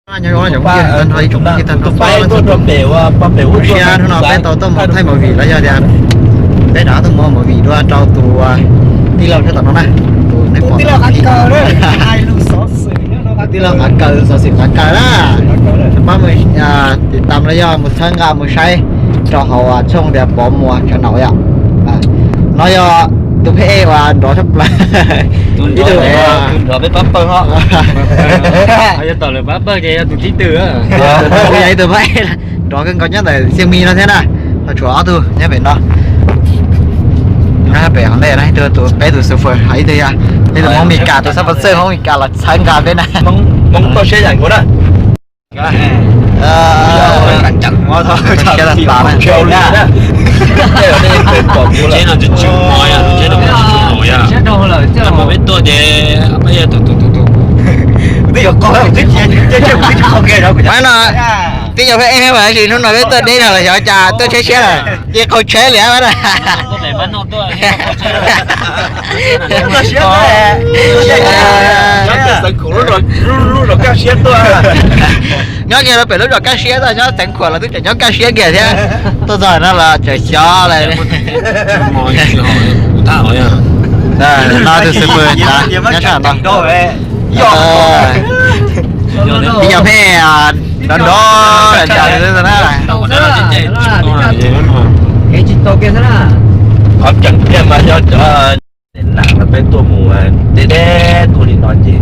Nyob zoo cov phooj ywg, tag nrho ib tsoom phooj ywg tag nrho txhua leej txhua tus. Zoo siab hnub no peb tau tuaj mus thaij movie los yog tias peb rov tuaj mus ua movie dua rau tus tij laug sab tom no na, tus nej pom, tij laug qav kaws xov xwm qav kaws na. Pab mus tiv tam los yog mus txhawb nqa mus saib rau hauv tshooj tias Pov Muas channel yom. No yog tus phab ej uas nrov tshaj plaws, ib tug nrov peb pab pawg os. Yog tom lawm pab pawg ces yog tus thib twg. Kuv yog ib tug phab ej nrov kawg nkaus nyob ntawm Xiaj Mis no thiab na. Ho tshuav ob tug nyob pem no, nyob pem hauv ntej na, ib tug tus peb tus xufas, ho ib tug yog ib tug Hmoob Mes Kas, tus xab pas xawj Hmoob Mes Kas los txhawb nqa peb na. Hmoob toj siab yam nkaus na. Peb tuaj ces peb yog tus tus tus tus, no tib nyuag phab ej mas tab sis hnub no peb tuaj deb no los xyov cas tuaj tshaib siab lawm, cia qaug tsheb li na. Nyob kiag rau pem lub zos Kaj Siab tuaj, nyob Xeev Khuam los twb tseem nyob Kaj Siab kiag thiab. Tuaj txog no los tseem xyov lawm. No tus xwb pw nyob sab no. Ib nyuag phej nrov nrov na. Qhov tseem tiag mas yog cov nam no peb tuaj mus deb deb tuaj li no ces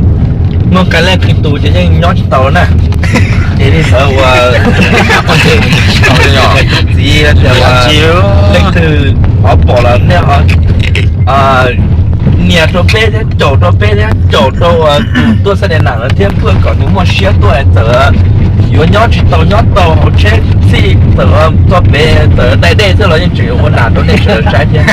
muaj qee leej qee tus ces yeej nyob tsis tau na. Ces li ntawd ua txiv tias leej twg ho pom los nej ho nias rau peb thiab caum rau peb thiab caum rau tus tuaj xa nam no thiab, phuaj kom nws muaj siab tuaj. Txawm yuav nyob tsis tau nyob tau hauv tsheb txhij, txawm txog pem txawm dai dej xwb los yeej tseem yuav ua nam rau nej sawv daws saib thiab.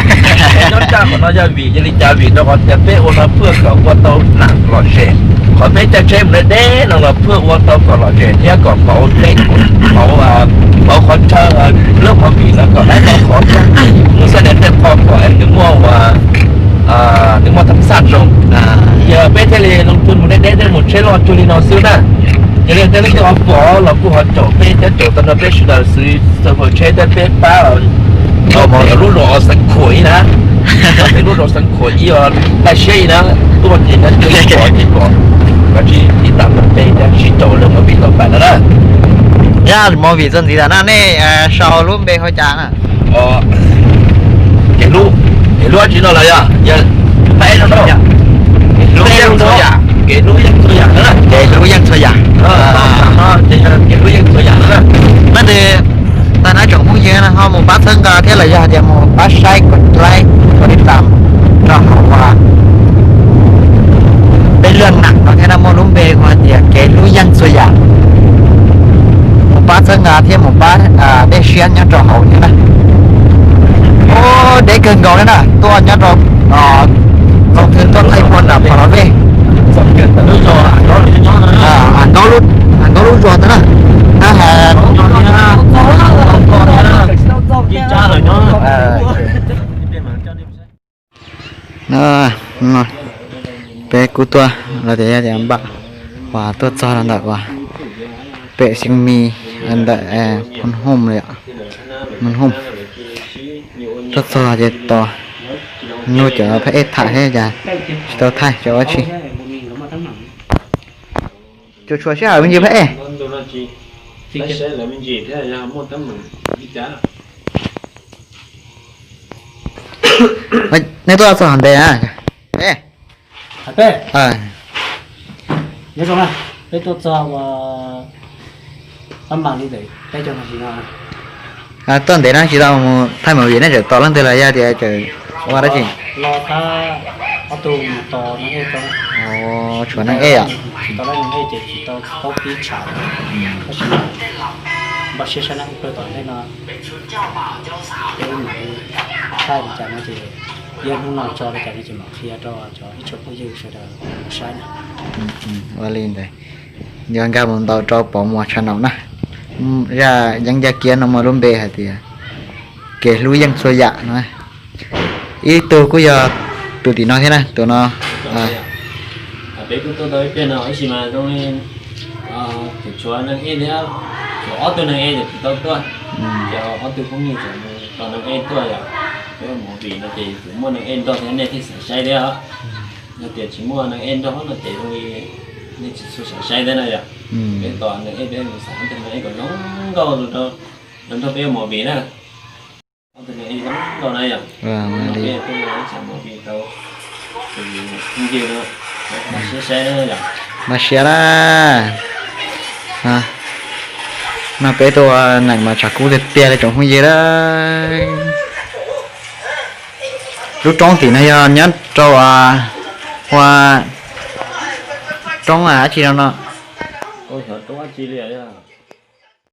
Nyob tsaj qhov no yog vim yog li cas? Vim rau qhov tias peb ua no phuaj kom ua tau nam lom zem. Qhov peb caij tsheb mus deb deb no los phuaj ua tau kom lom zem thiab kom pauv teb, pauv, pauv qhov chaw, lub qhov vim no kom dai tau qhov thiab. Mus xa nam tej qho kom nws muaj ua nws muaj thab xaj zoo. Yog peb thiaj li loo tug mus deb deb thiab mus tsheb loj cuag li no xwb na. Yog li tej leej twg ho pom los kuj ho caum peb thiab caum tau rau peb sawv daws xwb, txawm pom tsheb thiab peb pab. Pem lub zos Xeev Khuam ib na, pem lub zos Xeev Khuam ib os, laj siab ib na, tuaj ces nyob ces pom ces pom, kav tsij tiv tam rau peb thiab sib caum lawm mus vim tau pam no na. Yog movie txuas ntxiv tas na nej sau lub npe hu cas na? Kev hlub, kev hlub dab tsi no los yog, yog peb no, kev hlub yeej txhua yam, kev hlub yeej txhua yam na, kev hlub yeej txhua yam. Kev hlub yeej txhua yam na. Leej twg tag nrho tsoom phooj ywg no ho mus pab txhawb nqa thiab los yog hais tias mus pab saib kom laib kom li tam rau hauv peb lub nam no thiab na, muaj lub npe hu hais tias kev hlub yeej txhua yam. Mus pab txhawb nqa thiab mus pab dej siab nyob rau hauv thiab na. Ub, deb kawg nkaus li na, tuaj nyob rau txog twg tuaj thaij pua nram Pos Los Vej. Nkauj lub zos ntawd na. Peb kuj tuaj los tias yog tias npaj uas tuaj txog rau ntawm uas pem Xiab Mis, ntawm Phoo Hooj li, Phoo Hooj. Tuaj txog ces tos hnub cov phab ej tham thiab cas tsis tau thaij cov ua tsi. Tsuas tshuav sij hawm me ntsis phab ej. Nej tuaj txog ntev na? Peb, nyob zoo na, peb tuaj txog ua pab mam li ntawm peb cov no. Tuaj ntev na tsis tau mus thaij movie, nej tseem tos leej twg los yog tias tseem ua dab tsi? Los tab ob tug mus tos neeg ej tso. Tshuav neeg ej yom? Tsis tau neeg ej ces tsis tau paub pib tshav. Tab sis npaj siab saib na, ib pliag tom ntej no peb mam li thaij li cas no ces, yog hnub no tso li cas no ces mam qhia rau cov ib tsoom phooj ywg sawv daws saib na. Ua li ntawd, yog nkag mus ntaus rau Pov Muas channel na. Zaj yeeb yaj kiab no muaj lub npe hais tias kev hlub yeej txhua yam no. Ib tug kuj yog tus tim no thiab na, tus no. Peb kuj tuaj tau ib pliag no tab sis mas zoo li Ces tshuav neeg ej thiab, tshuav ob tug neeg ej ces tsis tau tuaj. Ces ob tug phooj ywg tseem tos neeg ej tuaj yom. Peb ua movie no ces kuv muaj neeg ej nrog thiab nej thiaj xav saib thiab. Yog tias tsis muaj neeg ej nrog no ces zoo li nej tsis tshua xav saib thiab na yom. Peb tos neeg ej, peb mus xav ob tug neeg ej kom zoo nkauj los nrog peb ua movie na. Ob tug neeg ej zoo nkauj na yom. Peb tuaj ua ib tsam movie rau tus phooj ywg no, npaj siab saib na yom. Npaj siab na. No peb tuaj ua neeg mas tshav kub tiag tiag li tsoom phooj ywg na. Lub roob tim no yog nyob rau ua roob dab tsi no no. Xyov roob dab tsi li yom.